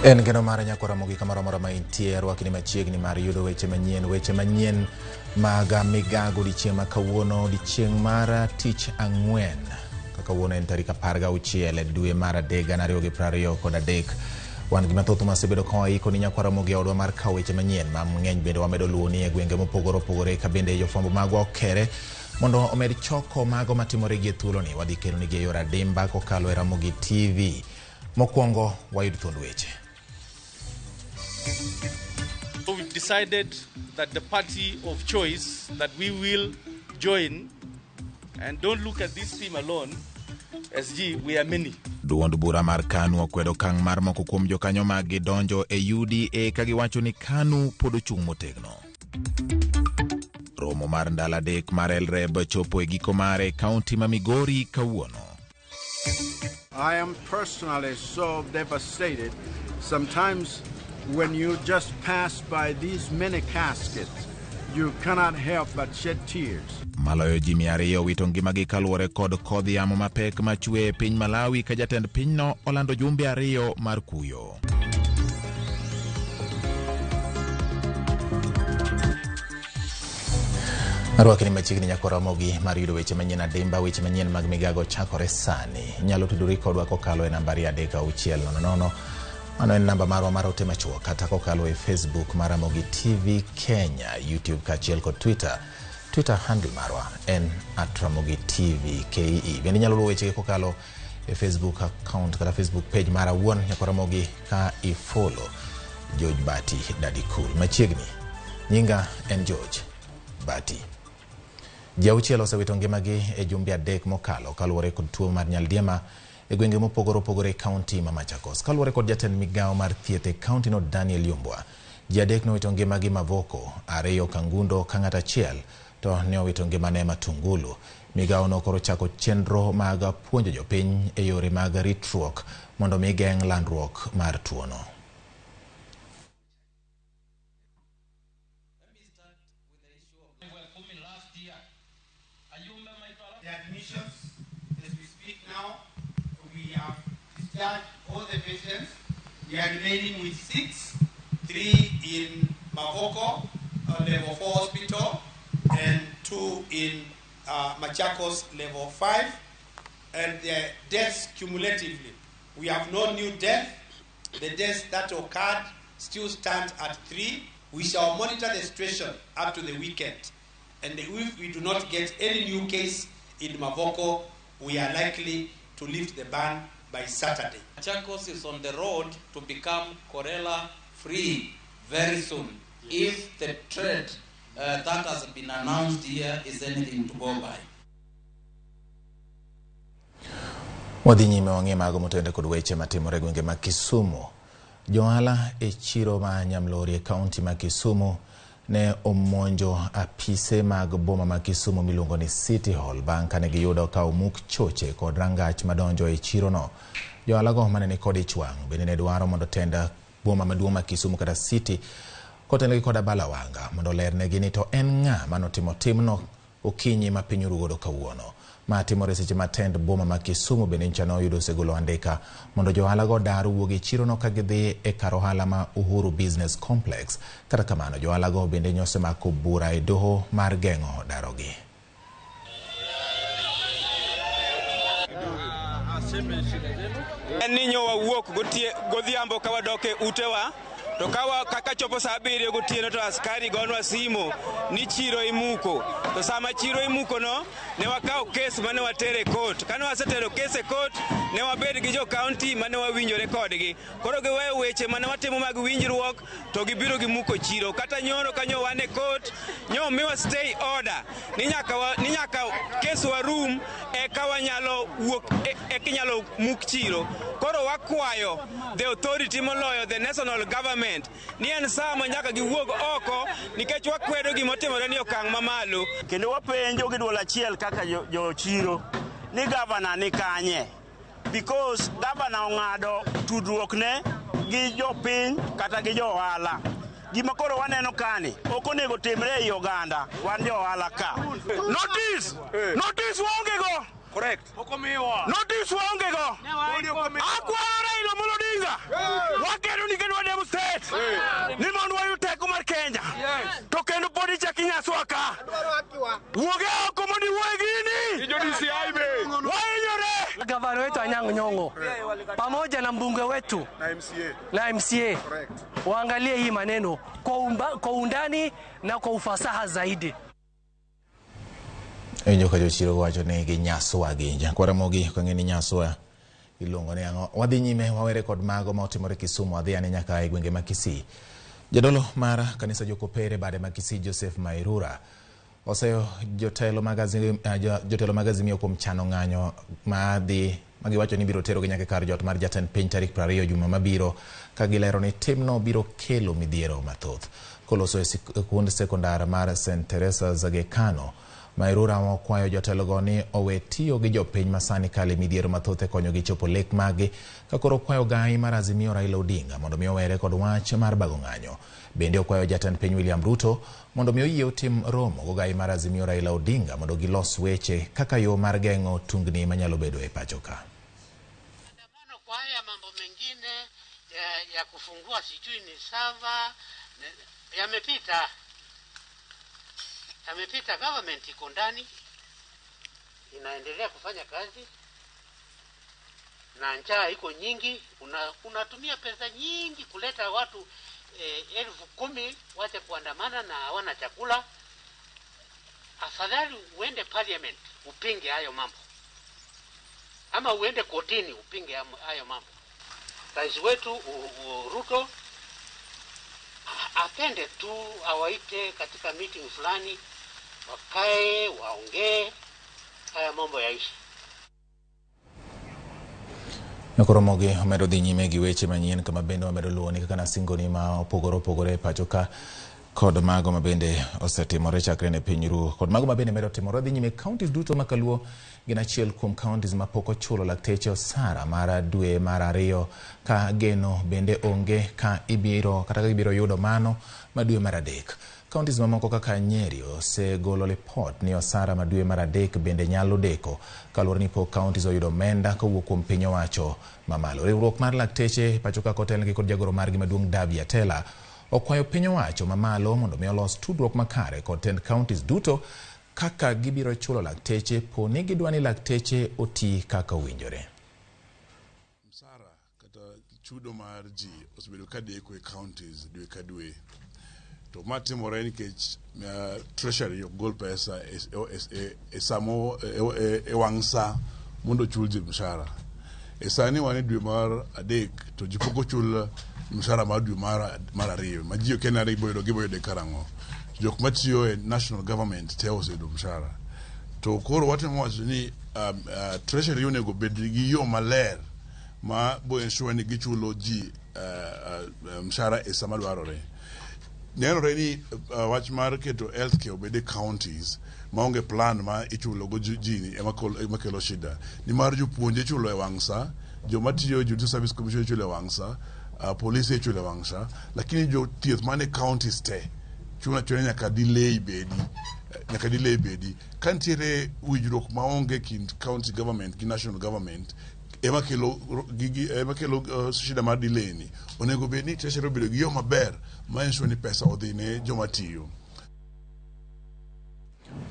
En geno mar Nyakwar Ramogi kamoro amora ma intie, rwakni machiegni mar yudo weche manyien, weche manyien mag migago odiechieng' ma kawuono, odiechieng' mar tich ang'wen. Ka kawuono en tarik 16 e dwe mar 3 2023. Wan gi mathoth masebedo ka waiko ni Nyakwar Ramogi e odwa mar kawo weche manyien ma ng'eny bende wamedo luwo ni e gwenge mopogore opogore ka bende jofwambo magwa okere mondo omed choko mago matimore gi e thuoloni. Wadhi kelonigi e yor adimba kokalo e Ramogi TV. Mokwongo wayud thuond weche. So we've decided that the party of choice that we will join, and don't look at this team alone, SG, we are many. Duond bura mar KANU okwedo okang' mar moko kuom jokanyo maggi donjo e UDA ka giwacho ni KANU pod ochung' motegno. Romo mar ndalo 3 mar LREB chopo e giko mare e kaunti ma Migori kawuono. I am personally so devastated. Sometimes when you just pass by these many caskets, you cannot help but shed tears. Maloyo ji 200 owito ngimagi kaluwore kod kodh yamo mapek machwe e piny Malawi ka jatend pinyno olando jumbe 2 mar kuyo. Arwakni machiegni Nyakwar Ramogi mar yudo weche manyien adimba, weche manyien mag migago chakore sani. Inyalo tudori kodwa kokalo e nambari 3600. Mano en namba marwa mar ote machuok, kata kokalo e Facebook mar Ramogi TV Kenya, YouTube kaachiel kod Twitter. Twitter handle marwa en @RamogiTVKE. Bende inyalo luwo wechege kokalo e Facebook account kata Facebook page mara wuon Nyakwar Ramogi ka ifollow George Bati Daddy Cool. Machiegni, nyinga en George Bati. Ji 6 osewito ngimagi e jumbe 3 mokalo kaluwore kod tuo mar nyaldiema e gwenge mopogore opogore e kaunti ma Machakos. Kaluwore kod jatend migawo mar thieth e kaunti no Daniel Yumbwa, ji 3 nowito ngimagi Mavoko, 2 Kangundo ka ng'ato achiel to ne owito ngimane Matungulu. Migawo no koro chako chenro mag puonjo jopiny e yore mag ritruok mondo mi geng' landruok mar tuono. The admissions, as we speak now, we have discharged all the patients. We are remaining with 6, 3 in Mavoko, level 4 hospital, and 2 in Machakos, level 5. And the deaths cumulatively, we have no new death. The deaths that occurred still stand at 3. We shall monitor the situation up to the weekend. And if we do not get any new case in Mavoko, we are likely to lift the ban by Saturday. Machakos is on the road to become cholera free very soon, if the trend that has been announced here is anything to go by. Wadhi nyime wang'e mago motenore kod weche matimore e gwenge mag Kisumu. Johala e chiro ma Nyamlori e kaunti ma Kisumu ne omonjo apise mag boma ma Kisumu miluongo ni City Hall bang' kane giyudo ka omuk choche kod rangach madonjo e chirono. Johalago mane ni kod ich wang' bende ne dwaro mondo tend boma maduong' ma Kisumu kata City kotelgi kod Abala Wanga mondo olernegi ni to en ng'a manotimo timno okinyi ma piny orugodo kawuono. Ma timore seche ma tend boma ma Kisumu bende nyocha noyudo osegolo andika mondo johalago odar owuog e chirono ka gidhi e kar ohala ma Uhuru Business Complex. Kata kamano, johalago bende nyosemako bura e doho mar geng'o darogi. En ni nyo wawuok godhiambo ka wadok e utewa, to kaka chopo saa 7 gotieno to askari gonwa simo ni chiro imuko. To sama chiro imuko no, ne wakawo kes mane watere e court. Kane wasetero kes e court, ne wabed gi jo county mane wawinjore kodgi. Koro giweyo weche mane watimo mag winjruok to gibiro gimuko chiro. Kata nyoro ka nyo wan e court, nyo miwa stay order ni nyaka kes warum eka wanyalo wuok, eka inyalo muk chiro. Koro wakwayo the authority moloyo the national government ni en saa ma nyaka giwuog oko nikech wakwedo gimotimore ni okang' mamalo. Kendo wapenjo gi duol achiel kaka jo chiro ni gavana ni kanye, because gavana ong'ado tudruokne gi jopiny kata gi jo ohala. Gima koro waneno kani ok onego timre ei oganda, wan jo ohala ka. Notice! Notice waonge go! Correct. Notice waonge go. Akwayo Raila Amolo Odinga. Wakedo nikech wademo state. Ni mondo wayud teko mar Kenya. To kendo pod ichak inyaswa ka. Wuog e oko mondo iwuoye gini. Wahinyore. Gavana wetu Anyang' Nyong'o pamoja na mbunge wetu na MCA waangalie hii maneno kwa undani na kwa ufasaha zaidi. Winjo ka jochiro wacho ni ginyaswa gi Ramogi ok ang'e ni nyaswa iluongo ni ang'o. Wadhi nyime wawere kod mago ma otimore Kisumu, wadhi ane nyaka e gwenge ma Kisii. Jadolo mar kanisa Jokopere bade ma Kisii Joseph Mairura oseyo jotelo mag Azimio kuom chano ng'anyo ma magiwacho ni biro terogi nyaka kar jot mar jatend piny tarik 20 juma mabiro, ka gilero ni timno biro kelo midhiero mathoth. Koloso e sikund sekondar mar St Teresa's Gekano, Mairura okwayo jotelogo ni owe tiyo gi jopiny masani kale midhiero mathoth e konyogi chopo lek maggi, ka koro okwayo gai mar Azimio Raila Odinga mondo mi owere kod wach mar bago ng'anyo. Bende okwayo jatend piny William Ruto mondo mi oyie otim romo go gai mar Azimio Raila Odinga mondo gilos weche kaka yo mar geng'o tungni manyalo bedo e pacho ka. Kwa haya mambo mengine ya kufungua sijui ni sava yamepita. Yamepita, government iko ndani inaendelea kufanya kazi na njaa iko nyingi. Unatumia pesa nyingi kuleta watu 10,000 wache kuandamana na hawana chakula. Afadhali uende parliament upinge hayo mambo, ama uende kotini upinge hayo mambo. Rais wetu Ruto apende tu awaite katika meeting fulani, wakae waongee, haya mambo yaishi. Nakoromogi omedo dhi nyime gi weche manyien kama bende wamedo luwo ni kaka nasingoni ma opogore opogore e pacho ka kod mago mabende osetimore chakre ne piny ruo kod mago mabende medo timore dhi nyime. Counties duto ma Kaluo gin achiel kuom counties mapok ochulo lakteche osara mar dwe mar 2, ka geno bende onge ka ibiro kata ka ibiro yudo mano ma dwe mar 3. Counties mamoko kaka Nyeri osegolo lipot ni osara ma dwe mar 3 bende nyalo deko kaluwore ni pok counties oyudo omenda kowuok kuom piny owacho mamalo. Riwruok mar lakteche pacho ka kotelnegi kod jagoro margi maduong' Davi Atela okwayo piny owacho mamalo mondo mi olos tudruok makare kod tend counties duto kaka gibiro chulo lakteche po ni gidwa ni lakteche oti kaka owinjore. Msara kata chudo mar ji osebedo ka deko e counties dwe ka dwe. To ma timore nikech treasury ok gol pesa e samo e wang' sa mondo ochul ji mshahara. E sani wan e dwe mar 3 to ji pok ochul mshahara mar dwe mar 2 ma ji ok nare gibo yude karang'o. Jok matiyo e national government te oseyudo mshahara. To koro watemo wacho ni treasury onego bed gi yo maler ma bo ensure ni gichulo ji mshahara e sama dwarore. Nenore ni wach mar keto healthcare obed e counties maonge plan ma ichulo go ji ema kelo shida. Nimar jopuonje ichulo e wang' sa, joma tiyo e Judicial Service Commission ichulo e wang' sa, polisi ichulo e wang' sa, lakini jothieth man e counties te chuno achuna nyaka delay bedi. Nyaka delay bedi. Ka nitiere winjruok maonge kind county government gi national government ema kelo shida mar delay ni. Onego bed ni treasury obedo gi yo maber ma ensure ni pesa odhi ne joma tiyo.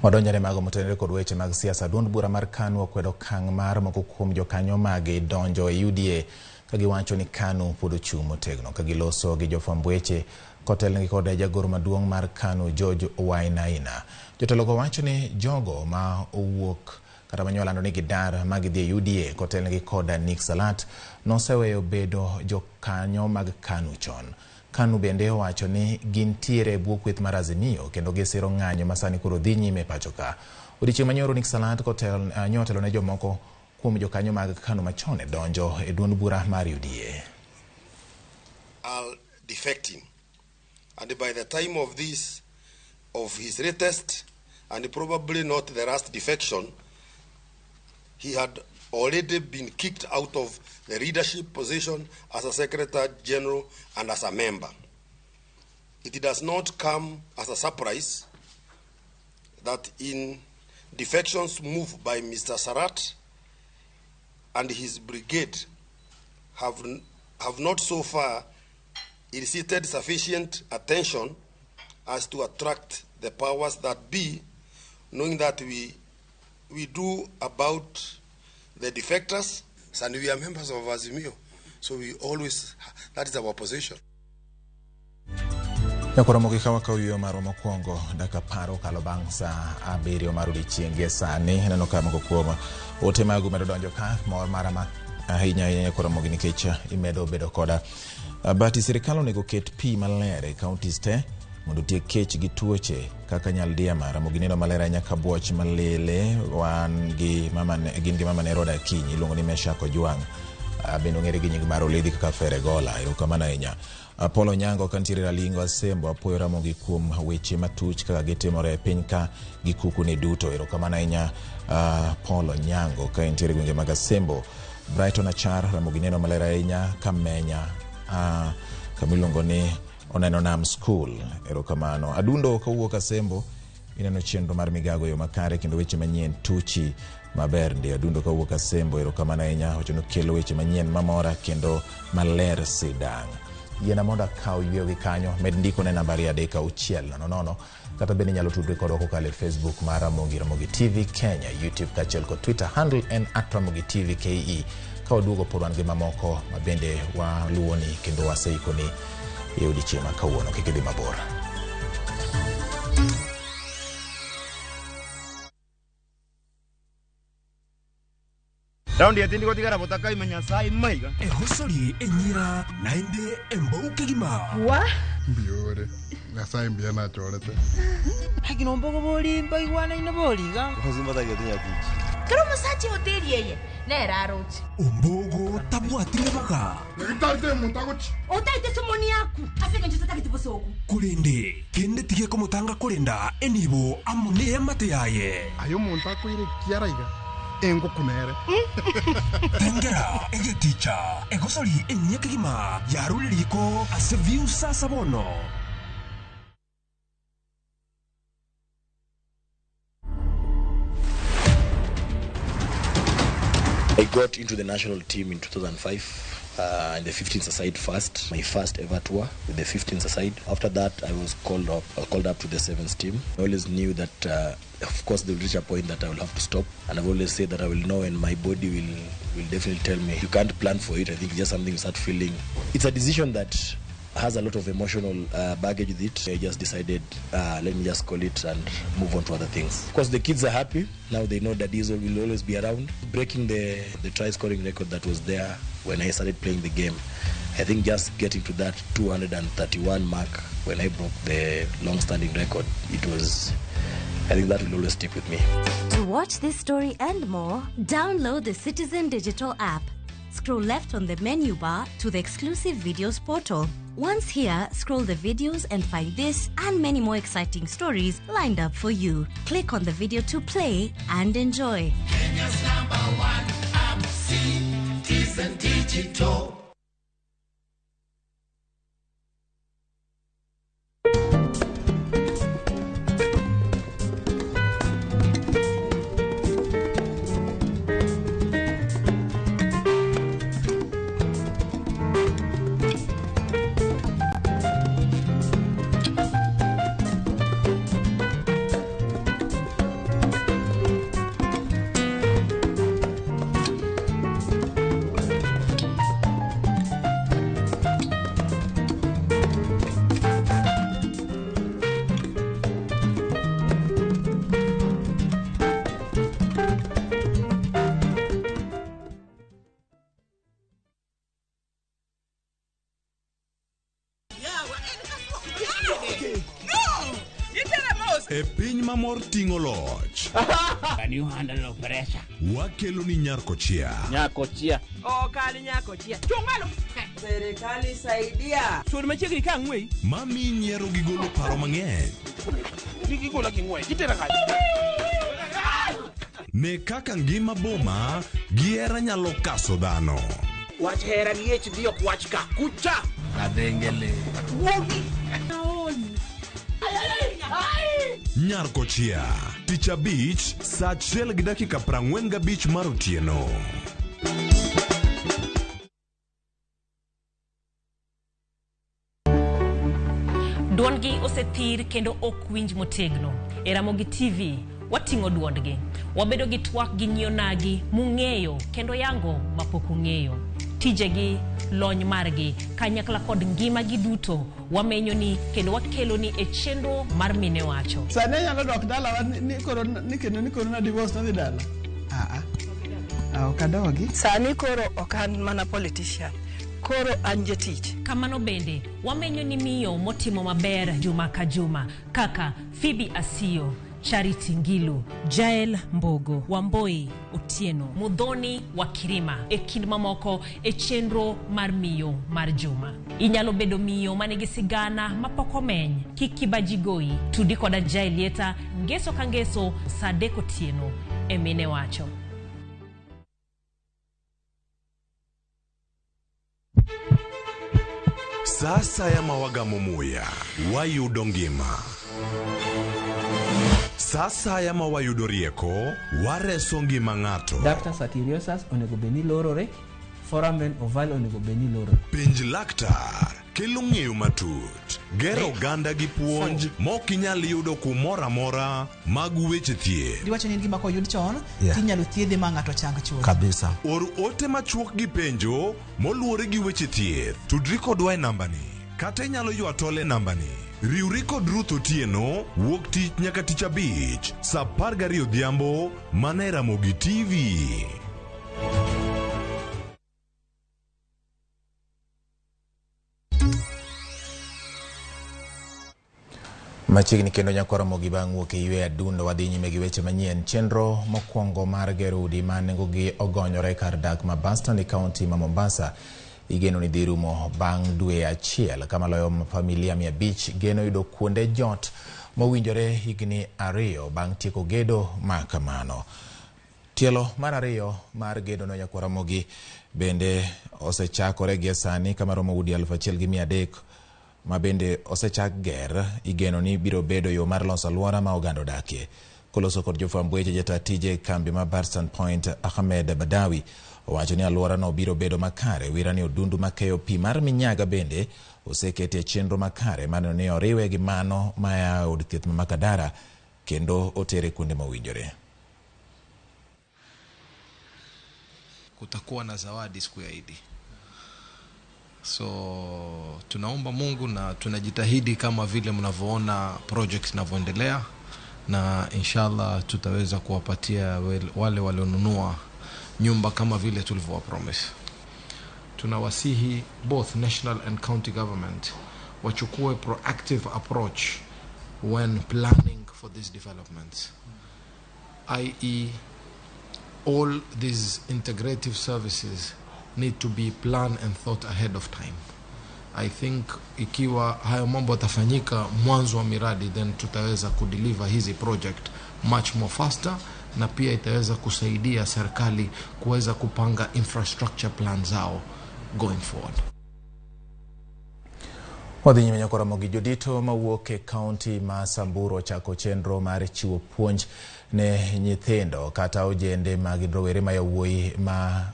Wadonjore mago motenore kod weche mag siasa. Duond bura mar KANU okwedo okang' mar moko kuom jokanyo mage donjo e UDA ka giwacho ni KANU pod ochung' motegno. Ka giloso gi jofwamb weche kotelnegi kod jagoro maduong' mar KANU George Wainaina. Jotelogo wacho ni jogo ma owuok kata manyolando ni gidar ma gidhi e UDA kotelnegi kod Nick Salat noseweyo bedo jokanyo mag KANU chon. KANU bende owacho ni gintiere e bwo kweth mar Azimio kendo gisiro ng'anyo ma sani koro dhi nyime e pacho ka. Odiechieng' manyoro Nick Salat nyotelo ne jomoko kuom jokanyo mag KANU machon e donjo e duond bura mar UDA. Are defecting, and by the time of this, of his latest and probably not the last defection, he had already been kicked out of the leadership position as a Secretary General and as a member. It does not come as a surprise that in Defections move by Mr. Sarat and his brigade have not so far elicited sufficient attention as to attract the powers that be, knowing that we do about the defectors, and we are members of Azimio, so we always, that is our position. Nyakoromo gi kawa ka oyueyo marwa mokwongo dakika 10 okalo bang' sa 7 mar odiechieng' gie sani. Aneno ka moko kuom ote magu medo donjo ka mor mara ma ahinya ahinya nyakoromo gi nikech imedo bedo koda. Bati sirikal onego ket pi maler e counties te mondo otiek kech gi tuoche kaka nyaldiema. Ramogi neno maler ahinya kabuoch malele wan gi mama gin gi mama ne Roda Akinyi iluongo ni Meshak Ojwang'. Bende ong'ere gi nying mar Oledhi kaka Feregola. Erokamano ahinya. Apollo Onyango kantiere Ralingo Asembo apuoyo Ramogi kuom weche matuch kaka gitimore e piny ka gi kukune duto. Erokamano ahinya Paul Onyango ka entiere gwenge mag Asembo. Brighton Achar Ramogi neno maler ahinya Kamenya kama iluongo ni Oneno Nam School. Erokamano. Adundo kowuok Asembo ineno chenro mar migago e yo makare kendo weche manyien tuchi maber ndi. Adundo kowuok Asembo erokamano ahinya wacho ni kelo weche manyien mamora kendo maler sidang'. Yiena mondo akaw yweyo gi kanyo med ndiko ne namba 2 3 6 0 0 kata bende inyalo tudri kodwa kokalo e Facebook mar Ramogi Ramogi TV Kenya, YouTube kaachiel kod Twitter handle en @RamogiTVKE. Ka waduogo pod wan gi mamoko ma bende waluwoni kendo waseikoni e odiechieng' ma kawuono. Kik idhi mabor. Raundi etindi gotigara botakaima Nyasaye maiga. Ehosori enyira naende embouke gima. Wa? Mbiore. Nyasaye mbia nachorete. Hakino mbogo boli mbaigwana ina boliga. Kero musache hoteli yeye nera aroche. Ombogo tabwatire baga. Ngitarite mutagochi. Otaite somoni yaku. Asenge nchotaka kitibosoku. Kurende kende tige komutanga kurenda enibo amune amate yaye. Ayo muntu akwire kiaraiga. Engo kunere. Tengera egeticha egosori enyekigima yaruririko ase view sasa bono. I got into the national team in 2005 in the 15s aside first, my first ever tour with the 15s aside. After that, I was called up to the 7s team. I always knew that, of course, they will reach a point that I will have to stop. And I've always said that I will know, and my body will definitely tell me. You can't plan for it. I think it's just something you start feeling. It's a decision that has a lot of emotional baggage with it. I just decided, let me just call it and move on to other things. Of course, the kids are happy. Now they know that Diesel will always be around. Breaking the try-scoring record that was there when I started playing the game, I think just getting to that 231 mark when I broke the long-standing record, it was, I think that will always stick with me. To watch this story and more, download the Citizen Digital app. Scroll left on the menu bar to the exclusive videos portal. Once here, scroll the videos and find this and many more exciting stories lined up for you. Click on the video to play and enjoy. Kenya's number one app, Citizen Digital. E piny mamor ting'o loch. Can you handle pressure? Wakelo ni Nyarkochia. Nyakochia. Okal Nyakochia. Chung' malo. Serikali saidia. Sud machiegni ka ang'wei. Mami nyiero gi golo paro mang'eny. Gigola gi ng'wech. Itera kanye? Ne kaka ngima boma gi hera nyalo kaso dhano. Wach hera gi HD ok wach ka. Kucha. Kadengele. Wuogi. Nyarkochia. Tich Abich saa 1:45 mar otieno. Duondgi osethir kendo ok winj motegno. E Ramogi TV, wating'o duondgi. Wabedo gi twak gi nyionagi mung'eyo kendo yango mapok ung'eyo. Tijegi, lony margi, kanyakla kod ngimagi duto wamenyoni kendo wakeloni e chenro mar Mine Wacho. Sani anyalo dok dalawa ni koro ni kendo ni koro na divorce nadhi dala. Ah, ok adogi. Sani koro ok an mana politician. Koro an jatich. Kamano bende, wamenyo ni miyo motimo maber juma ka juma kaka Phoebe Asiyo, Charity Ngilu, Jael Mbogo, Wamboi Otieno, Mudhoni wa Kirima e kind mamoko e chenro mar miyo mar juma. Inyalo bedo miyo manigi sigana mapok omeny. Kik kibaji goyi. Tudi koda Jael Lieta ngeso ka ngeso saa 3 otieno e Mine Wacho. Sa asaya ma wagamo muya, wayudo ngima. Sa asaya ma wayudo rieko, wareso ngima ng'ato. Ductus arteriosus onego bed ni lorore, foramen ovale onego bed ni lorore. Penj laktar kelo ng'eyo matut, gero oganda gi puonj mok inyal yudo kumoro amora mag weche thieth. Diwacho ni en gima koyud chon Yeah. tinyalo thiedhe ma ng'ato chang chuth. Kabisa. Or ote machuok gi penjo moluwore gi weche thieth. Tudri kodwa e nambani kata inyalo ywa tol e nambani. Riwri kod Ruth Otieno wuok tich nyaka tich abich saa 12 odhiambo mana e Ramogi TV. Machiegni kendo nyakwar Ramogi bang' wuok e ywe adundo wadhi nyime gi weche manyien. Chenro mokwongo mar gero udi ma nengogi ogonyore kar dak ma Baston e kaunti ma Mombasa igeno ni dhi rumo bang' dwe achiel kama loyo familia 500 geno yudo kuonde jot mowinjore higni 2 bang' tieko gedo ma kamano. Tielo mar ariyo mar gedo no nyakwar Ramogi bende osechakore gie sani kama romo udi 1300 ma bende osechak ger igeno ni biro bedo yo mar loso alwora ma oganda odakie. Koloso kod jofwamb weche jata tije kambi ma Barstan Point Ahmed Badawi owacho ni alworano biro bedo makare. Wira ni odundu makeyo pi mar minyaga bende oseketi e chenro makare maneno ni oriwe gi mano maya e od thieth ma Makadara kendo otere kuonde mowinjore. Kutakuwa na zawadi siku ya Idi. So tunaomba Mungu na tunajitahidi kama vile mnavyoona project inavyoendelea, na inshallah tutaweza kuwapatia wale walionunua nyumba kama vile tulivyowa promise. Tunawasihi both national and county government wachukue proactive approach when planning for these developments, i.e. all these integrative services need to be planned and thought ahead of time. I think ikiwa hayo mambo yatafanyika mwanzo wa miradi, then tutaweza kudeliver hizi project much more faster, na pia itaweza kusaidia serikali kuweza kupanga infrastructure plan zao going forward. Wadhi nyime nyakwa Ramogi. Jodito mawuok e kaunti ma Samburu ochako chenro mar chiwo puonj ne nyithindo kata ojende mag rowere ma yawuoyi ma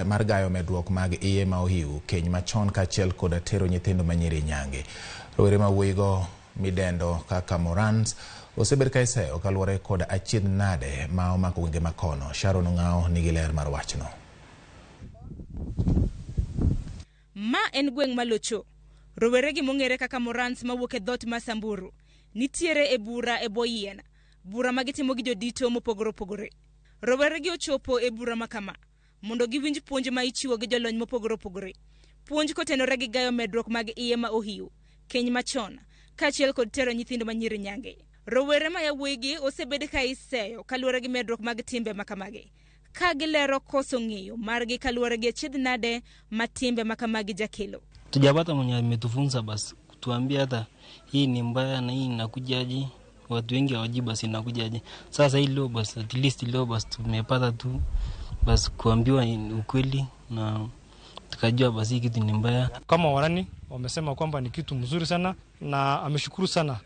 mar gayo medruok mag iye ma ohiu, keny machon kaachiel kod tero nyithindo manyiri nyange. Rowere ma wuoyigo midendo kaka Morans osebed ka iseyo kaluwore kod achiedh nade ma omako gwenge makono. Sharon Ong'ao nigi ler mar wachno. Ma en gweng' malocho. Rowere gi mong'ere kaka Morans mawuok e dhoot ma Samburu nitiere e bura e bwo yien, bura ma gitimo gi jodito mopogore opogore. Rowere gi ochopo e bura ma kama mondo giwinj puonj ma ichiwo gi jolony mopogore opogore. Puonj kotenore gi gayo medruok mag iye ma ohiu, keny machon, kaachiel kod tero nyithindo manyiri nyange. Rowere ma yawuoyigi osebed ka iseyo kaluwore gi medruok mag timbe ma kamagi, ka gilero koso ng'eyo margi kaluwore gi achiedh nade ma timbe ma kamagi jakelo. Tujapata mwenye ametufunza basi kutuambia hata hii ni mbaya na hii inakujaje, watu wengi hawajui basi inakujaje. Sasa hii leo basi at least leo basi tumepata tu basi kuambiwa ukweli na tukajua basi kitu ni mbaya. Kama Warani wamesema kwamba ni kitu mzuri sana na ameshukuru sana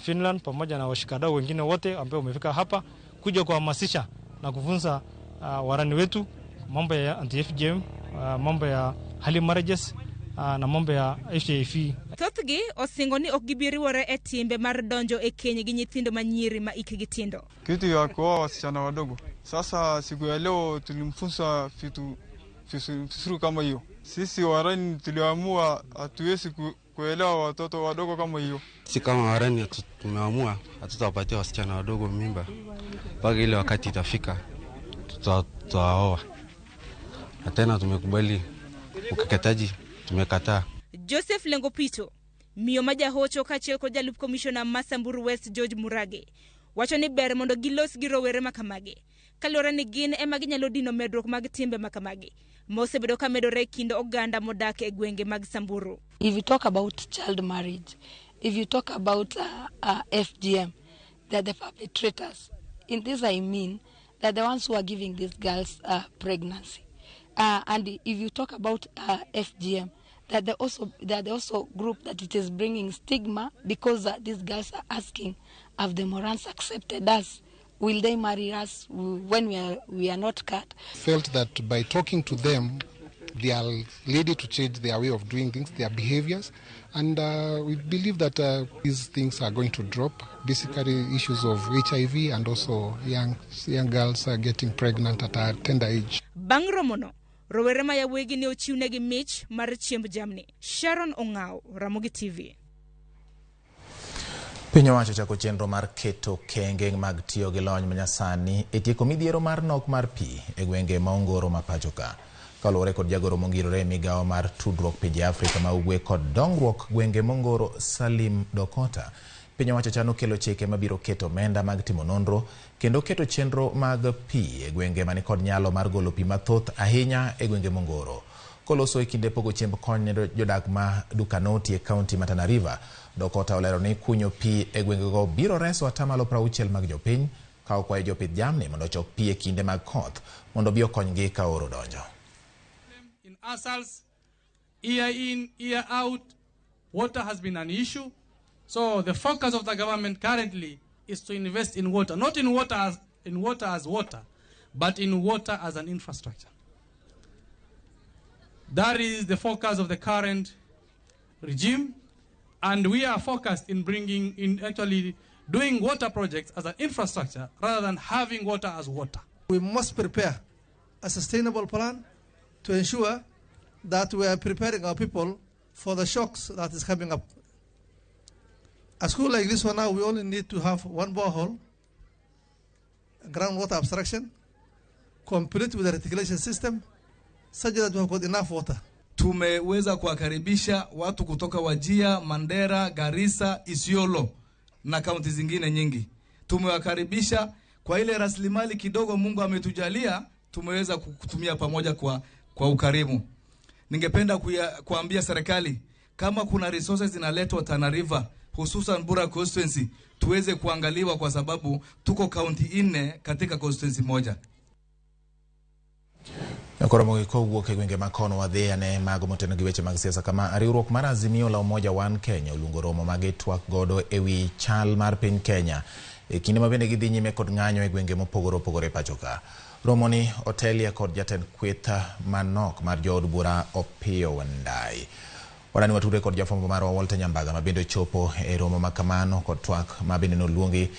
Finland pamoja na washikadau wengine wote ambao wamefika hapa kuja kuhamasisha na kufunza warani wetu mambo ya anti-FGM, mambo ya early marriages na mambo ya HIV. Thothgi osingo ni ok gibi riwore e timbe mar donjo e keny gi nyithindo manyiri ma hikgi tindo. Kitu ya kuoa wasichana wadogo. Sasa siku ya leo tulimfunza vitu vizuri kama hiyo. Sisi warani tuliamua hatuwezi kuelewa watoto wadogo kama hiyo. Sisi kama warani tumeamua hatutawapatia wasichana wadogo mimba mpaka ile wakati itafika tutaoa. Na tena tumekubali ukeketaji, tumekataa. Joseph Lengopito, miyo ma jahocho kaachiel kod jalup komishona ma Samburu West George Murage, wacho ni ber mondo gilos gi rowere makamagi kaluwore ni gin ema ginyalo dino medruok mag timbe makamagi ma osebedo ka medore e kind oganda modak e gwenge mag Samburu. If you talk about child marriage, if you talk about FGM, they're the perpetrators. In this I mean they're the ones who are giving these girls pregnancy. And if you talk about FGM, that they're also group that it is bringing stigma because these girls are asking, have the Morans accepted us? Will they marry us when we are not cut? Felt that by talking to them, they are ready to change their way of doing things, their behaviors, and we believe that these things are going to drop. Basically, issues of HIV and also young girls are getting pregnant at a tender age. Bang' romono, rowere ma yawuoyigi ne ochiwnegi mich mar chiemb jamni. Sharon Ong'aw, Ramogi TV. Piny owacho chako chenro mar keto kenge mag tiyo gi lony manyasani e tieko midhiero mar nok mar pi e gwenge ma ongoro ma pacho ka. Kaluwore kod jagoro mongirore e migawo mar tudruok pinje Afrika ma ugwe kod dongruok gwenge mongoro Salim Dokota, piny owacho chano kelo chike mabiro keto omenda mag timo nonro kendo keto chenro mag pi e gwenge manikod nyalo mar golo pi mathoth ahinya e gwenge mongoro. Koloso e kinde pogo chiemb kony ne jodak ma Dukanoti e kaunti ma Tana River, Dokota olero ni kunyo pi e gwengego biro reso 60% mag jopiny ka okwayo jopith jamni mondo ochok pi e kinde mag koth mondo bi okonygi ka oro donjo. In ASALs, year in, year out, water has been an issue. So the focus of the government currently is to invest in water, not in water as water, but in water as an infrastructure. That is the focus of the current regime, and we are focused in bringing in actually doing water projects as an infrastructure rather than having water as water. We must prepare a sustainable plan to ensure that we are preparing our people for the shocks that is coming up. A school like this one now, we only need to have one borehole, groundwater abstraction, complete with a reticulation system, such that we have got enough water. Tumeweza kuwakaribisha watu kutoka Wajia, Mandera, Garissa, Isiolo na kaunti zingine nyingi. Tumewakaribisha kwa ile rasilimali kidogo Mungu ametujalia, tumeweza kutumia pamoja kwa ukarimu. Ningependa kuambia serikali kama kuna resources zinaletwa Tana River, hususan Bura constituency, tuweze kuangaliwa kwa sababu tuko kaunti 4 katika constituency moja. Koro mogik kowuok e gwenge ma kono wadhi ane mago moteno gi weche mag siasa kama riwruok mar Azimio la Umoja One Kenya oluongo romo ma gitwak godo ewi chal mar piny Kenya e kinde ma bende gidhi nyime kod ng'anyo e gwenge mopogore opogore e pacho ka. Romoni otelie kod jatend kweth manok mar jood bura Opiyo Wandayi. Wadani watudre kod jafwambo marwa Walter Nyambaga ma bende ochopo e romo ma kamano kod twak ma bende noluongi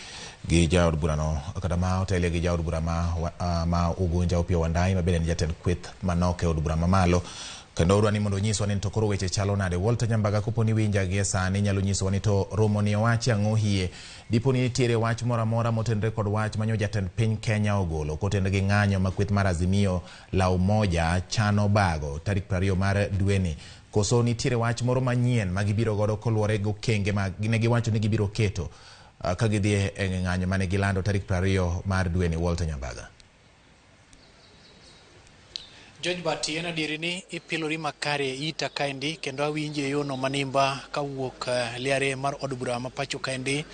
gi jaod burano kata ma otelie gi jaod bura ma Ugunja Opiyo Wandayi ma bende en jatend kweth manok e od bura mamalo. Kendo odwa ni mondo onyiswa ni to koro weche chalo nade. Walter Nyambaga, kopo ni winja gie sani, nyalo nyisowa ni to romo ni owachi ang'o hie? Dipo ni nitiere wach moro amora motenore kod wach manyo jatend piny Kenya ogolo kotenore gi ng'anyo ma kweth mar Azimio la Umoja chano bago tarik 20 mar dweni. Koso nitiere wach moro manyien ma gibiro godo koluwore gi okenge ma ne giwacho ni gibiro keto ka gidhi e ng'anyo mane gilando tarik 20 mar dweni. Walter Nyambaga. George Bati, en adieri ni ipilori makare ita kaendi kendo awinji e yono manimba kawuok liare mar od bura ma pacho kaendi,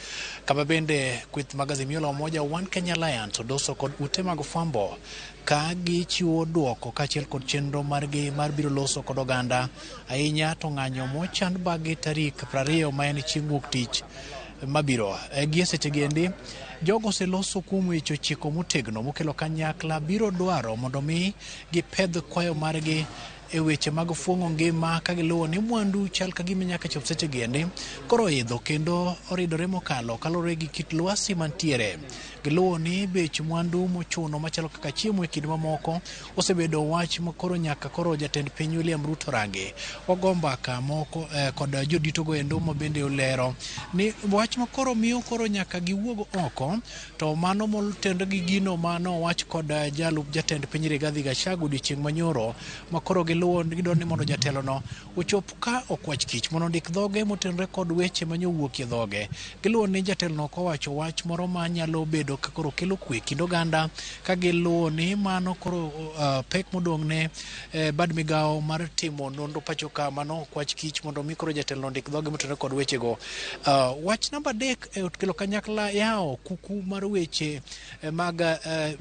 kama bende kweth mag Azimio la Umoja One Kenya Alliance odoso kod ute mag fwambo ka gichiwo duoko kaachiel kod chenro margi mar biro loso kod oganda ahinya to ng'anyo mochan bagi tarik 20 ma en chieng' wuok tich. mabiro. Gie sechegi endi, jogo oseloso kuom weche 9 motegno mokelo kanyakla biro dwaro mondo mi gipedh kwayo margi e weche mag fuong'o ngima ka giluwo ni mwandu chal ka gima nyaka chop sechegi endi koro oidho kendo oridore mokalo kaluwore gi kit lwasi mantiere. Giluwo ni bech mwandu mochuno machalo kaka chiemo e kind mamoko osebedo wach ma koro nyaka koro jatend piny William Ruto rangi. Wago mbaka moko kod jodito go endo ma bende olero ni wach ma koro miyo koro nyaka giwuog oko to mano motenore gi gino mano wach kod jalup jatend piny Rigathi Gachagua odiochieng' manyoro ma koro giluwo gidwaro ni mondo jatelono ochop ka okwach kich mondo ondik dhoge motenore kod weche manyowuokie dhoge. Giluwo ni jatelono ok owacho wach moro ma nyalo bedo ka koro kelo kwe kind oganda ka giluwo ni mano koro pek modong' ne bad migawo mar timo nonro pacho ka mano okwach kich mondo mi koro jatelono ondik dhoge motenore kod wechego. Wach namba 3 e ot kelo kanyakla yawo kuku mar weche mag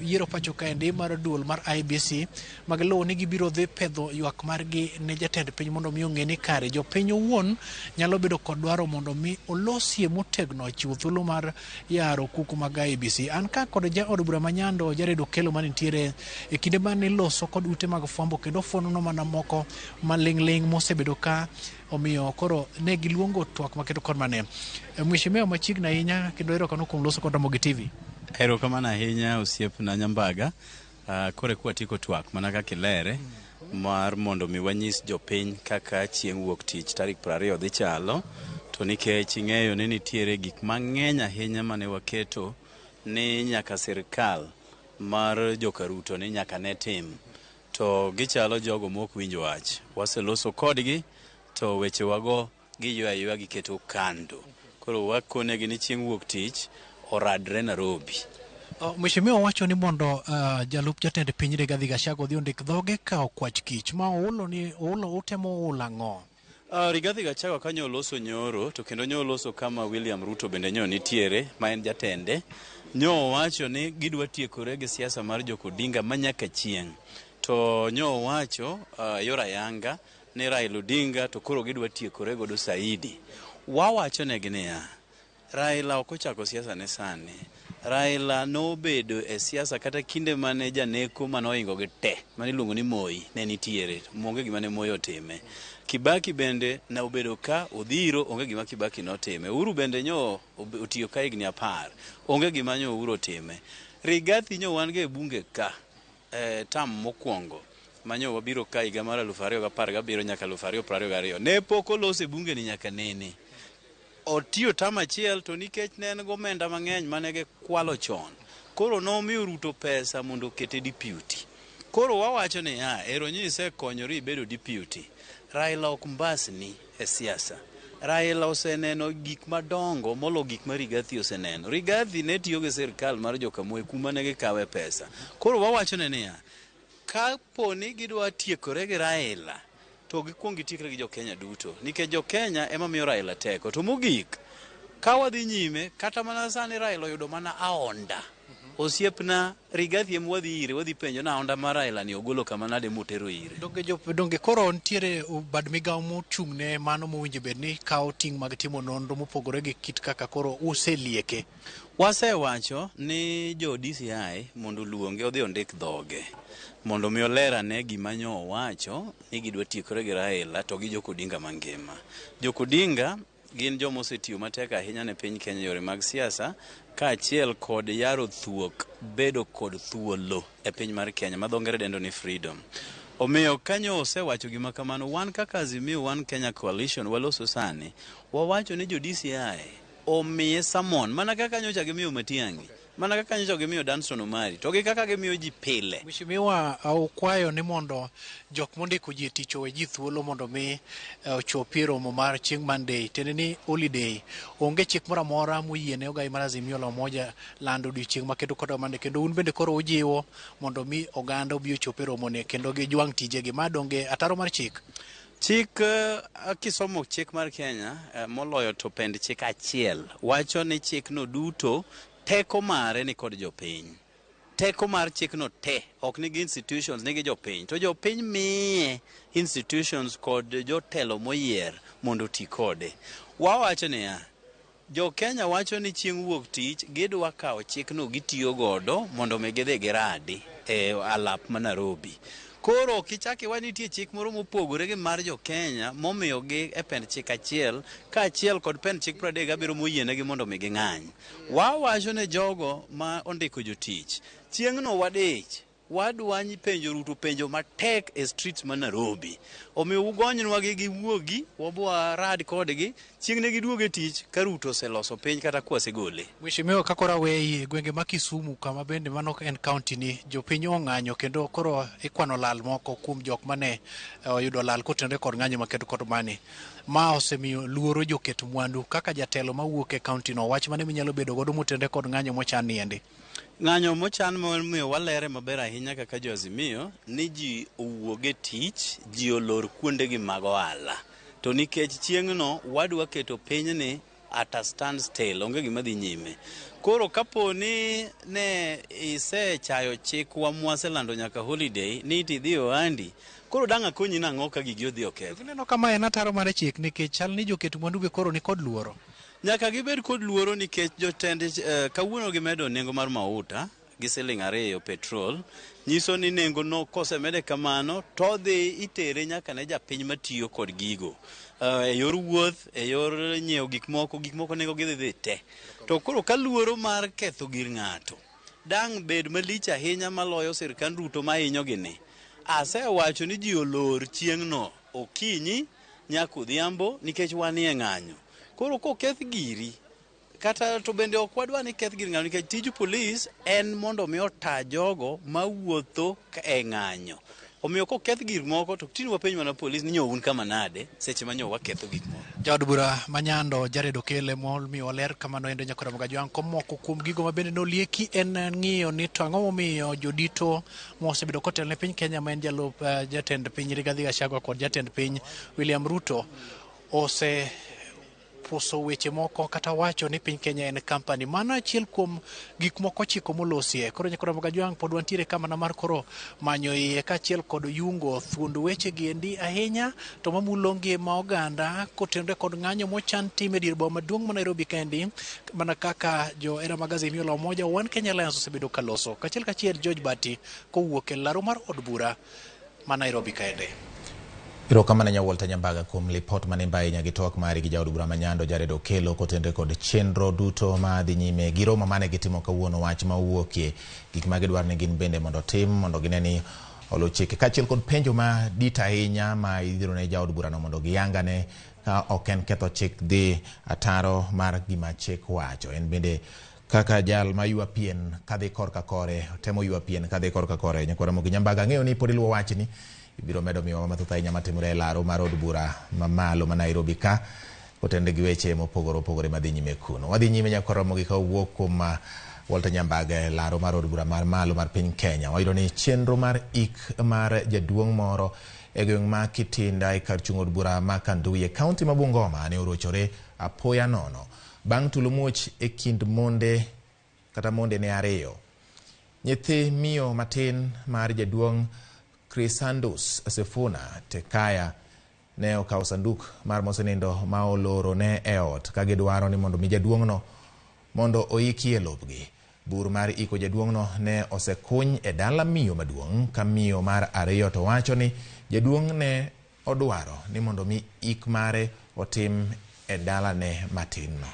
yiero pacho kaendi mar duol mar IEBC magiluwo ni gibiro dhi pedho ywak margi ne jatend piny mondo mi ong'e ni kare jopiny owuon nyalo bedo kod dwaro mondo mi olosie motegno chiwo thuolo mar yaro kuku mag IEBC. An ka kod jaod bura ma Nyando Jared Okello manitiere e kinde mane loso kod ute mag fwambo kendo fwonono mana moko maling'ling' mosebedo ka omiyo koro ne giluongo twak maketo kod mane. Mheshimiwa machiegni ahinya kendo erokamano kuom loso kod Ramogi TV. Erokamano ahinya osiepna Nyambaga. Koro eka watieko twak mana kaka ilere mar mondo mi wanyis jopiny kaka chieng' wuok tich tarik 20 dhi chalo, to nikech ing'eyo ni nitiere gik mang'eny ahinya mane waketo ni nyaka sirkal mar joka Ruto ni nyaka ne tim, to gichalo jogo mok winj wach. Waseloso kodgi to weche wago giywa aywa giketo kando. Koro wakonegi ni chieng' wuok tich oradre Nairobi. Mheshimiwa wacho ni mondo jalup jatend piny Rigathi Gachagua odhi ondik dhoge ka okwach kich ma oulo ni oulo utemo ulo ang'o? Rigathi Gachagua kanyo oloso nyoro to kendo nyo oloso kama William Ruto bende nyo nitiere ma en jatende. Nyo owacho ni gidwa tiekore gi siasa mar Jok Odinga ma nyaka chieng'. To nyo owacho yor ayanga ni Raila Odinga to koro gidwa tiekore godo saidi. Wawacho negi niya, Raila ok ochako siasa ne sani. Raila nobedo e siasa kata kinde mane janeko mane ohingo gi te mane iluongo ni Moi ne nitiere, onge gima ne Moi otime. Kibaki bende ne obedo ka odhiro, onge gima Kibaki notime. Uhuru bende nyo otiyo ka higni 10, onge gima nyo Uhuru otime. Rigathi nyo wan go e bunge ka tam mokwongo manyo wabiro ka higa mar 2017 nyaka 2022 ne pok olose bunge ni nyaka nene. Otiyo tam achiel to nikech ne en gomenda mang'eny mane gikwalo chon, koro nomiyo Ruto pesa mondo okete deputy. Koro wawacho niya, ero nyi isekonyori ibedo deputy. Raila ok mbasni e siasa. Raila oseneno gik madongo molo gik ma Rigathi oseneno. Rigathi ne tiyo gi sirkal mar Jokamoy kuma ne gikawe pesa. Koro wawacho ne niya, kapo ni gidwa tiekore gi Raila, to gikuong gitiekre gi jo-Kenya duto, nikech jo-Kenya ema miyo Raila teko. To mogik, ka wadhi nyime, kata mana sani Raila oyudo mana aonda. Osiepna Rigathi ema wadhi ire, wadhi penjo na aonda mar Raila ni ogolo kama nade motero ire. Donge koro nitiere bad migawo mochung' ne mano mowinjo bed ni kawo ting' mag timo nonro mopogore gi kit kaka koro uselieke? Wasewacho ni jo DCI mondo oluonge odhi ondik dhoge mondo mi oler ane gima nyo owacho ni gidwa tiekore gi Raila to gi Jok Odinga mangima. Jok Odinga gin joma osetiyo matek ahinya ne piny Kenya yore mag siasa kaachiel kod yaro thuok bedo kod thuolo e piny mar Kenya ma dho ngere dendo ni freedom. Omiyo kanyo osewacho gima kamano, wan kaka Azimio One Kenya Coalition waloso sani, wawacho ni jo DCI omiye summon mana kaka nyocha gimiyo Matiang'i, mana kaka nyocha gimiyo Danstan Omari, to gi kaka gimiyo ji pile. Mheshimiwa, ukwayo ni mondo jok mondiko ji e tich owe ji thuolo mondo mi ochopi e romo mar chieng' Monday, tiende ni holiday. Onge chik moro amora moyiene ogai mar Azimio la Umoja lando odiochieng' maketo kod Monday, kendo un bende koro ujiwo mondo mi oganda obi ochop e romone kendo gijwang' tijegi. Ma donge ataro mar chik? Chik, kisomo chik mar Kenya, moloyo to pend chik achiel, wacho ni chikno duto teko mare ni kod jopiny. Teko mar chikno te, ok nigi institutions, nigi jopiny. To jopiny miye institutions kod jotelo moyier mondo oti kode. Wawacho niya, Jo Kenya wacho ni chieng' wuok tich gidwa kawo chikno gitiyo godo mondo mi gidhi giradi e alap ma Nairobi. Koro ok ichak iwach ni nitie chik moro mopogore gi mar jo Kenya momiyogi e pend chik achiel kaachiel kod pend chik 37 moyienegi mondo mi ging'any. Wawacho ne jogo ma ondiko jotich, chieng'no wadich, wadwa penjo Ruto penjo matek e streets ma Nairobi. Omiyo ugonywa gi giwuogi, wabwa rad kodgi, chieng' ne giduog e tich ka Ruto oseloso piny kata kwasegole. Mheshimiwa, ka koro aweyi e gwenge ma Kisumu kama bende mano en county ni, jopiny ong'anyo kendo koro ikwano lal moko kuom jok mane oyudo lal kotenore kod ng'anyo makedo kod mani. Ma osemiyo luoro joket mwandu kaka jatelo mawuok e county no, wach mane minyalo bedo godo motenore kod ng'anyo mochan ni endi? Ng'anyo mochan momiyo walere maber ahinya kaka jo Azimio ni ji owuog e tich, ji olor kuondegi mag ohala. To nikech chieng'no wadwa keto pinyni at a standstill, onge gima dhi nyime. Koro kapo ni ne isechayo chikwa mwaselando nyaka holiday ni tidhi ohandi, koro dang' akonyi nang'o ka gigi odhi oketho? Ineno ka ma en ataro mar chik nikech chal ni joket mwandu be koro ni kod luoro. Nyaka gibed kod luoro nikech jotend kawuono gimedo nengo mar mauta gi siling 2 petrol, nyiso ni nengo no kosemede kamano to dhi itere nyaka ne japiny matiyo kod gigo. E yor wuoth, e yor nyiewo gik moko nengo gidhi dhi te. To koro ka luoro mar ketho gir ng'ato dang' bed malich ahinya maloyo sirkand Ruto mahinyo gini. Asewacho ni ji olor chieng'no okinyi nyaka odhiambo nikech wanie ng'anyo. Koro koketh giri, kata to bende ok wadwa ni keth gir ng'anyo nikech tij polis en mondo mi ota jogo mawuotho e ng'anyo. Omiyo koketh gir moko to tinde wapenj mana polis ni nyo un kama nade seche ma nyo waketho gik moko. Jaod bura ma Nyando Jared Okele momiyo waler kamano endo nyakora Mogajwang' komoko kuom gigo ma bende nolieki en ng'iyo ni to ang'o momiyo jodito mosebedo kotelo ne piny Kenya ma en jalup jatend piny Rigathi Gachagua kod jatend piny William Ruto ose puso weche moko kata wacho ni piny Kenya en company. Mano achiel kuom gik moko 9 molosie. Koro nyakora Mogajwang' pod wantiere kamana mar koro manyo iye kaachiel kod yungo thuond weche gi endi ahinya to mamulo ngima oganda kotenore kod ng'anyo mochan tim e dier boma maduong' ma Nairobi kaendi mana kaka jo Era Magazine la Umoja One Kenya Alliance osebedo kaloso. Kachiel kachiel George Bati kowuok e laro mar od bura ma Nairobi kaendi. Erokamano nya Walter Nyambaga kuom lipot mane ahinya gi twak mari gi jaod bura ma Nyando Jared Okelo kotenore kod chenro duto ma dhi nyime gi romo mane gitimo kawuono, wach ma owuokie, gik ma gidwaro ni gin bende mondo otim mondo gine ni oluw chike, kaachiel kod penjo ma dit ahinya ma idhiro ne jaod burano mondo giyangane ka ok en ketho chik dhi ataro mar gima chik wacho. En bende kaka jal ma ywa pien kadhi korka kore, temo ywa pien kadhi korka kore. Nyakwara Ramogi Nyambaga, ang'eyo ni pod iluwo wachni, ibiro medo miyowa mathoth ahinya matimore e laro mar od bura mamalo ma Nairobi ka kotenore gi weche mopogore opogore madhi nyime kuno. Wadhi nyime nyakwar Ramogi ka owuok kuom Walter Nyambaga e laro mar od bura mar malo mar piny Kenya. Wayudo ni chenro mar ik mar jaduong' moro e gweng' ma Kitinda e kar chung' od bura ma Kandui e kaunti ma Bungoma ne orochore apoya nono bang' tulo muoch e kind monde kata monde ne ariyo. Nyithi miyo matin mar jaduong' Chrysandus Sifuna Tekaya ne okawo sanduk mar mosenindo ma oloro ne e ot ka gidwaro ni mondo mi jaduong'no mondo oiki e lopgi. Bur mar iko jaduong'no ne osekuny e dala miyo maduong' ka miyo mar ariyo to wacho ni jaduong' ne odwaro ni mondo mi ik mare otim e dalane matin no.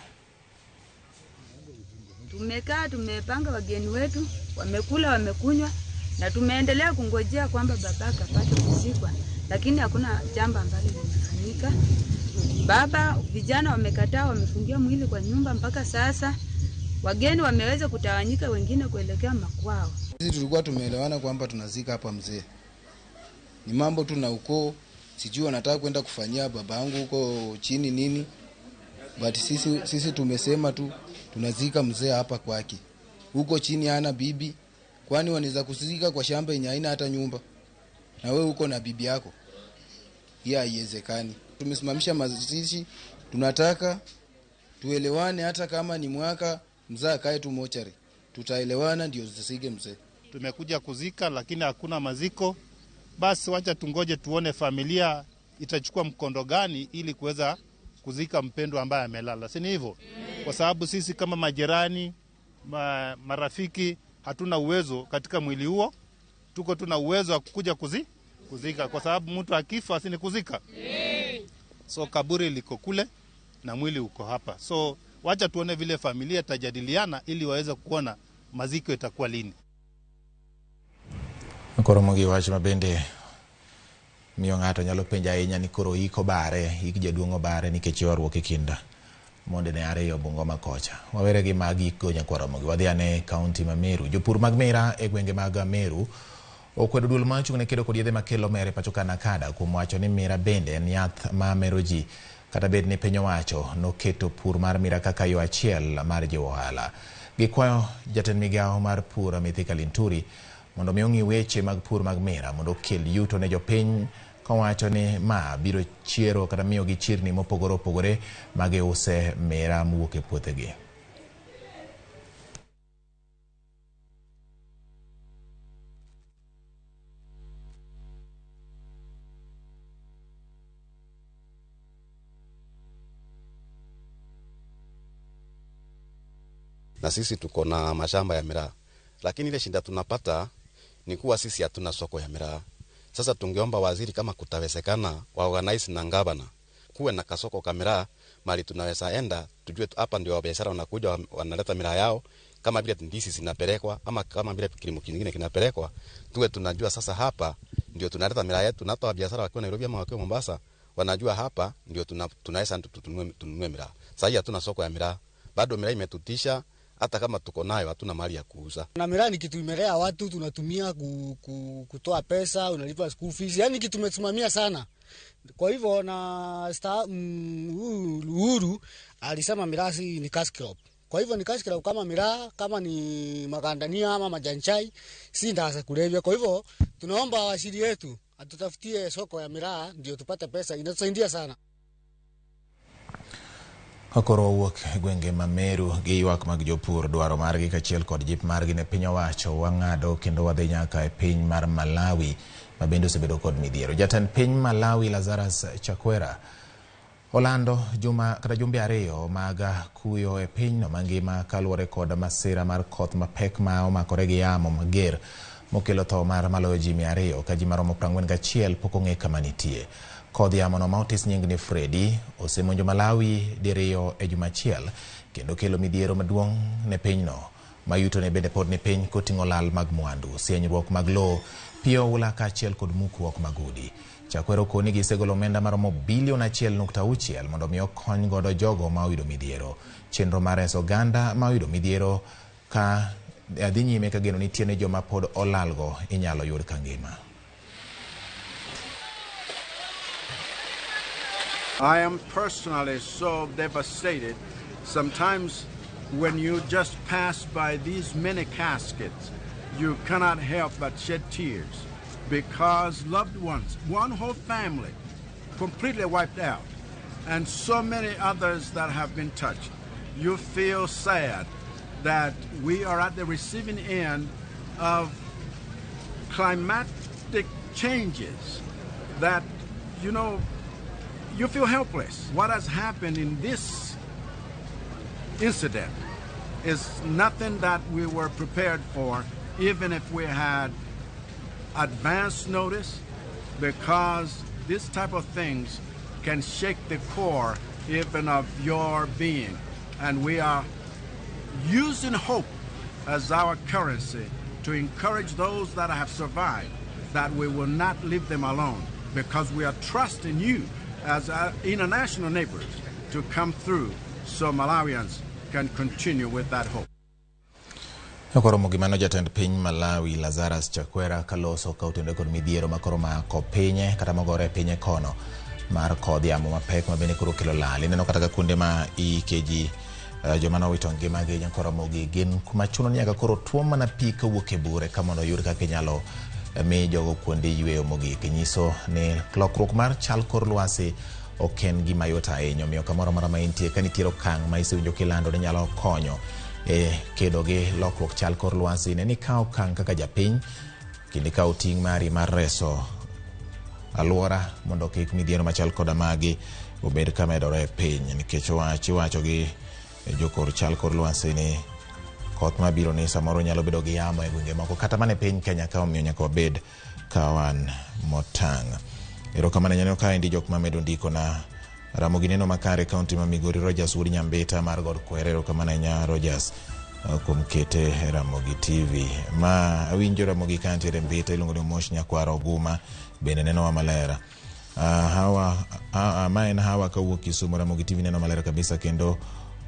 Tumekaa, tumepanga wageni wetu, wamekula, wamekunywa na tumeendelea kungojea kwamba baba akapate kuzikwa, lakini hakuna jambo ambalo limefanyika. Baba, vijana wamekataa, wamefungia mwili kwa nyumba mpaka sasa. Wageni wameweza kutawanyika, wengine kuelekea makwao. Sisi tulikuwa tumeelewana kwamba tunazika hapa mzee. Ni mambo tu na ukoo, sijui wanataka kwenda kufanyia baba yangu huko chini nini. But sisi tumesema tu tunazika mzee hapa kwake. Huko chini hana bibi. Kwani wanaweza kuzika kwa shamba yenye haina hata nyumba? Na wewe uko na bibi yako. Hiyo haiwezekani. Tumesimamisha mazishi, tunataka tuelewane, hata kama ni mwaka mzee akae tu mochari. Tutaelewana ndio zisige mzee. Tumekuja kuzika lakini hakuna maziko. Basi wacha tungoje tuone familia itachukua mkondo gani ili kuweza kuzika mpendwa ambaye amelala. Si ni hivyo? kwa sababu sisi kama majirani, marafiki hatuna uwezo katika mwili huo. Tuko tuna uwezo wa kuja kuzika, kwa sababu mtu akifa si ni kuzika. So kaburi liko kule na mwili uko hapa. So wacha tuone vile familia tajadiliana ili waweze kuona maziko itakuwa lini. Koro mogi wach mabende miyo ng'ato nyalo penjo ahinya ni koro ik obare, ik jaduong' obare nikech ywaruok e kind mondene ariyo Bungoma kocha. Wawere gi mag ik go nyakwar Ramogi. Wadhi ane kaunti ma Meru. Jopur mag mira e gwenge mag Meru okwedo duol ma ochung' ne kedo kod yedhe makelo mer e pacho ka Nakada kuom wacho ni mira bende en yath ma mero ji kata bed ni piny owacho noketo pur mar mira kaka yo achiel mar jiwo ohala. Gikwayo jatend migawo mar pur Mithika Linturi mondo mi ong'i weche mag pur mag mira mondo okel yuto ne jopiny, kowacho ni ma biro chiero kata miyogi chirni mopogore opogore ma giuse mira mowuok e puothegi. Na sisi tuko na mashamba ya miraa, lakini ile shida tunapata ni kuwa sisi hatuna soko ya miraa. Sasa tungeomba waziri kama kutawezekana waorganize na gavana kuwe na kasoko ka miraa mali tunaweza enda, tujue hapa ndio wabiashara wanakuja wanaleta miraa yao, kama vile ndizi zinapelekwa ama kama vile kilimo kingine kinapelekwa, tuwe tunajua sasa hapa ndio tunaleta miraa yetu, na hata wabiashara wakiwa Nairobi ama wakiwa Mombasa wanajua hapa ndio tunaweza tununue miraa. Sasa hatuna soko ya miraa, bado miraa imetutisha. Hata kama tuko nayo hatuna mali ya kuuza. Na miraa ni kitu imelea watu, tunatumia kutoa pesa, unalipa school fees, yani kitu tumesimamia sana. Kwa hivyo na Uhuru alisema miraa ni cash crop. Kwa hivyo ni cash crop kama miraa, kama ni magandania ama majani chai, si ndawa za kulevya. Kwa hivyo tunaomba waziri yetu atutafutie soko ya miraa ndio tupate pesa, inatusaidia sana. Koro wawuok e gwenge ma Meru gi ywak mag jopur dwaro margi kaachiel kod jip margi ne piny owacho wang'ado kendo wadhi nyaka e piny mar Malawi ma bende osebedo kod midhiero. Jatend piny Malawi Lazarus Chakwera olando juma kata jumbe ariyo mag kuyo e pinyno mangima kaluwore kod masira mar koth mapek ma omakore gi yamo mager mokelo tho mar maloyo ji 200 ka ji maromo 41 pok ong'e kama nitie. Kodh yamono ma otis nying ni Freddy osemonjo Malawi diriyo e juma achiel kendo kelo midhiero maduong' ne pinyno ma yutone bende pod ni piny koting'o lal mag mwandu, sienyruok mag lowo, pi oula kaachiel kod mukruok mag udi. Chakwera okoni gisegolo omenda maromo bilion 1.6 mondo mi okony godo jogo ma oyudo midhiero. Chenro mar reso oganda ma oyudo midhiero ka dhi nyime ka geno nitie ne joma pod olalgo inyalo yud ka ngima. I am personally so devastated. Sometimes when you just pass by these many caskets, you cannot help but shed tears because loved ones, one whole family, completely wiped out, and so many others that have been touched. You feel sad that we are at the receiving end of climatic changes that, you know, you feel helpless. What has happened in this incident is nothing that we were prepared for, even if we had advance notice, because this type of things can shake the core even of your being. And we are using hope as our currency to encourage those that have survived that we will not leave them alone, because we are trusting you as our international neighbors to come through so Malawians can continue with that hope. Koro gimano jatend piny Malawi Lazarus Chakwera kaloso ka otende kod midhiero makoro mako pinye kata mogore e pinye kono mar kodh yamo mapek ma bende koro kelo lal. Ineno kata ka kuonde ma iike ji joma nowito ngimagi nyakoro mogi gin kuma chuno ni nyaka koro tuom mana pi kawuok e bure ka mondo oyud kaka inyalo mi jogo kuonde yweyo mogik. Nyiso ni lokruok mar chal kor lwasi ok en gima yot ahinya, omiyo kamoro amora ma intie ka nitiere okang' ma isewinjo kilando ni nyalo konyo e kedo gi lokruok chal kor lwasi, ne ni kaw okang' kaka japiny kendo ikaw ting' mari mar reso alwora mondo kik midhiero machal koda magi obed ka medore e piny, nikech iwacho gi Jokor chal kor lwasi ni koth mabiro ni samoro nyalo bedo gi yamo e gwenge moko kata mana e piny Kenya ka, omiyo nyaka wabed ka wan motang'. Erokamano nyaneno kaendi jok mamedo ndiko na Ramogi neno makare kaunti ma Migori. Rogers Wuod Nyambita mar God Kwere, erokamano ahinya Rogers kuom kete Ramogi TV. Ma awinjo Ramogi ka ntiere Mbita, iluongo ni Omosh Nyakwar Oguma bende nenowa maler. Hawa, ma en Hawa kawuok Kisumu. Ramogi TV neno maler kabisa kendo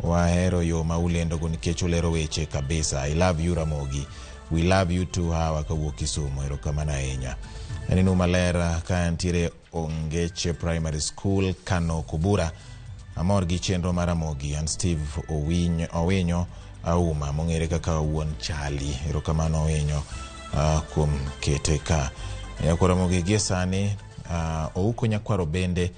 wahero yo ma ulendogo nikech ulero weche kabisa. I love you Ramogi. We love you too Hawa kawuok Kisumu. Erokamano ahinya. Aneno maler ka ntiere Ongeche Primary School, Kano Kubura. Amor gi chenro mar Ramogi. An Steve Owinyo, Owinyo Auma mong'ere kaka Wuon Chali. Erokamano Owinyo kuom kete ka. Nyakwar Ramogi gie sani Ouko Nyakwaro bende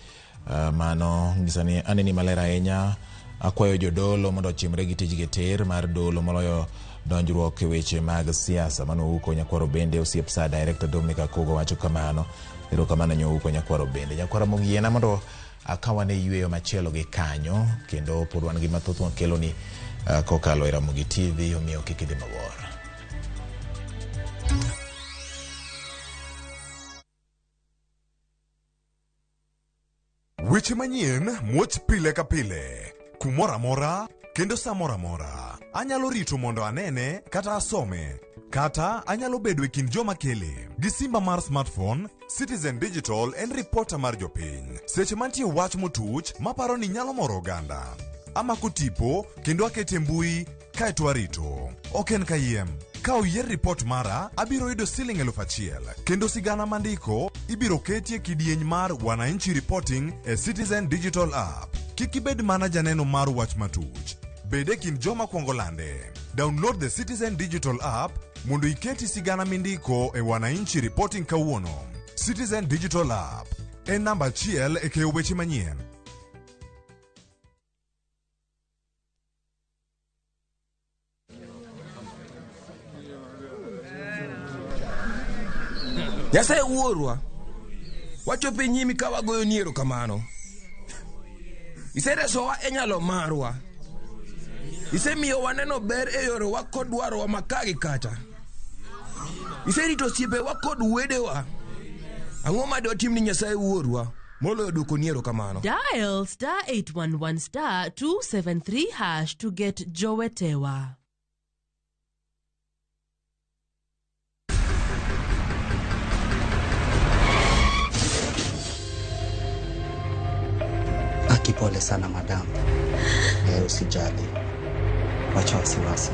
mano ng'isa ni aneni maler ahinya. Akwayo jodolo mondo ochimre gi tijgi tir mar dolo moloyo donjruok e weche mag siasa. Mano Ouko Nyakwaro bende osiep sa Director Dominic Akogo wacho kamano. Erokamano nyo Ouko Nyakwaro bende. Nyakwaro Ramogi yiena mondo akawane yweyo machielo gi kanyo kendo pod wan gi mathoth wakeloni kokalo e Ramogi TV, omiyo kik idhi mabor. Weche manyien muoch pile ka pile, kumoro amora kendo sa moro amora. Anyalo rito mondo anene kata asome, kata anyalo bedo e kind joma kele. Gi simba mar smartphone, Citizen Digital en ripota mar jopiny. Seche mantie wach motuch maparo ni nyalo moro oganda. Amako tipo kendo akete mbui kaeto arito. Ok en kayiem. Ka oyier ripot mara, abiro yudo siling 1000 kendo sigana mandiko ibiro ketie kidieny mar Wananchi Reporting e Citizen Digital App. Kik ibed mana janeno mar wach matuch. Bed e kind joma kwongo lande. Download the Citizen Digital App mondo iketi sigana mindiko e Wananchi Reporting kawuono. Citizen Digital App en namba achiel e keyo weche manyien. Nyasaye wuorwa, wachopo e nyimi ka wagoyoni erokamano. Iseresowa e nyalo marwa. Isemiyo waneno ber e yorewa kod dwarowa ma ka gi kacha. Iserito osiepewa kod wedewa. Ang'o ma dwatim ni Nyasaye wuorwa moloyo dwokoni erokamano? Dial star 811 star 273 hash to get Jowetewa. Aki, pole sana madam. Usijali, wacha wasiwasi.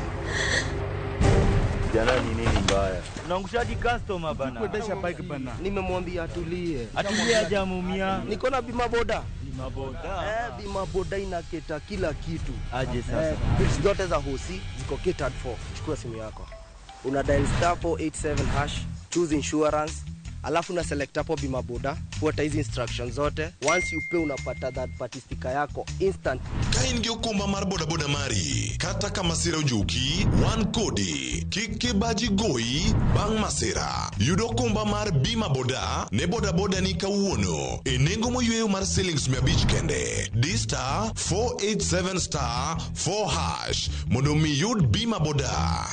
Jana ni nini mbaya? Unaangushaji customer bana. Kuendesha bike bana. Nimemwambia atulie. Atulie hajamuumia. Niko na bima boda. Bima boda. Bima boda inaketa kila kitu. Aje sasa. Bills zote za hosi ziko catered for. Chukua simu yako. Una dial star 487 hash, choose insurance, alafu una select hapo bima boda, fuata hizi instructions zote. Once you pay unapata third party sticker yako instant. Ka in gi okumba mar bodaboda mari, kata ka masira ojuki, wan kodi. Kik kibaji goyi bang' masira. Yud okumba mar bima boda ne bodaboda ni kawuono e nengo moyweyo mar silings 500 kende. Di star 487 star 4 hash mondo mi yud bima boda.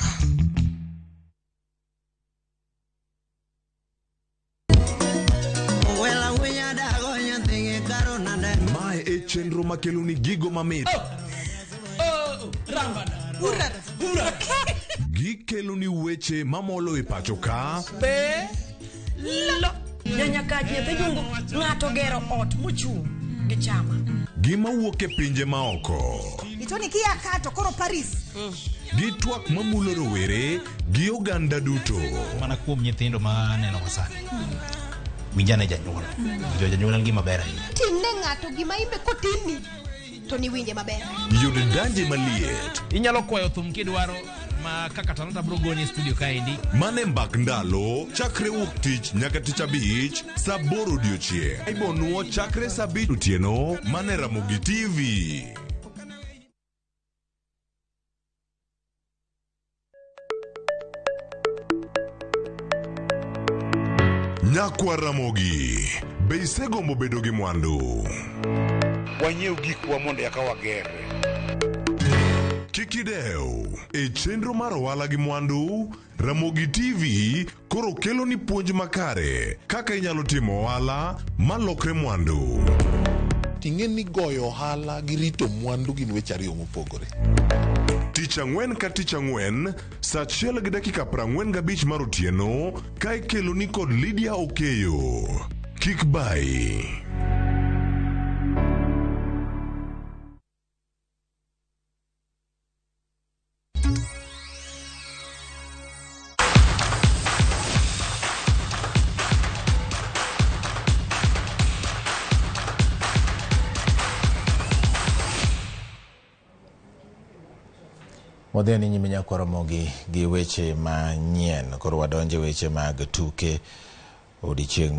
Mae e chenro makeloni gigo mamit. Gikeloni weche mamolo e pacho ka. Be lo nyanyakaji nyathi ng'ato gero ot mochung' gi chama. Gima wuok e pinje maoko. Itoni kia kato koro Paris. Gi twak mamulo rowere gi oganda duto. Mana kuom nyithindo ma aneno ka sani. Winjane janyuol. Jo janyuol en gima ber ahinya. Timne ng'ato gima imbe kotimni to niwinje maber. Yud danje maliet. Inyalo kwayo thum kidwaro ma kaka Talanta bro gonyi e studio kaendi. Mane mbak ndalo chakre wuok tich nyaka tich abich saa 8 odiochieng'. Ibonuo chakre saa 5 otieno mane Ramogi TV. Nyakwar Ramogi, be isegombo bedo gi mwandu? Wanyiew gikwa mondo eka wagerre. Kik idew e chenro mar ohala gi mwandu, Ramogi TV koro kelo ni puonj makare kaka inyalo timo ohala malokre mwandu. Ting'e ni goyo ohala gi rito mwandu gin weche ariyo mopogore. Tich ang'wen ka tich ang'wen saa achiel gi dakika 45 mar otieno ka ikeloni kod Lydia Okeyo. Kik bayi. Wadhi ni nyime nyaka waromogi gi weche manyien. Koro wadonje weche mag tuke odiochieng'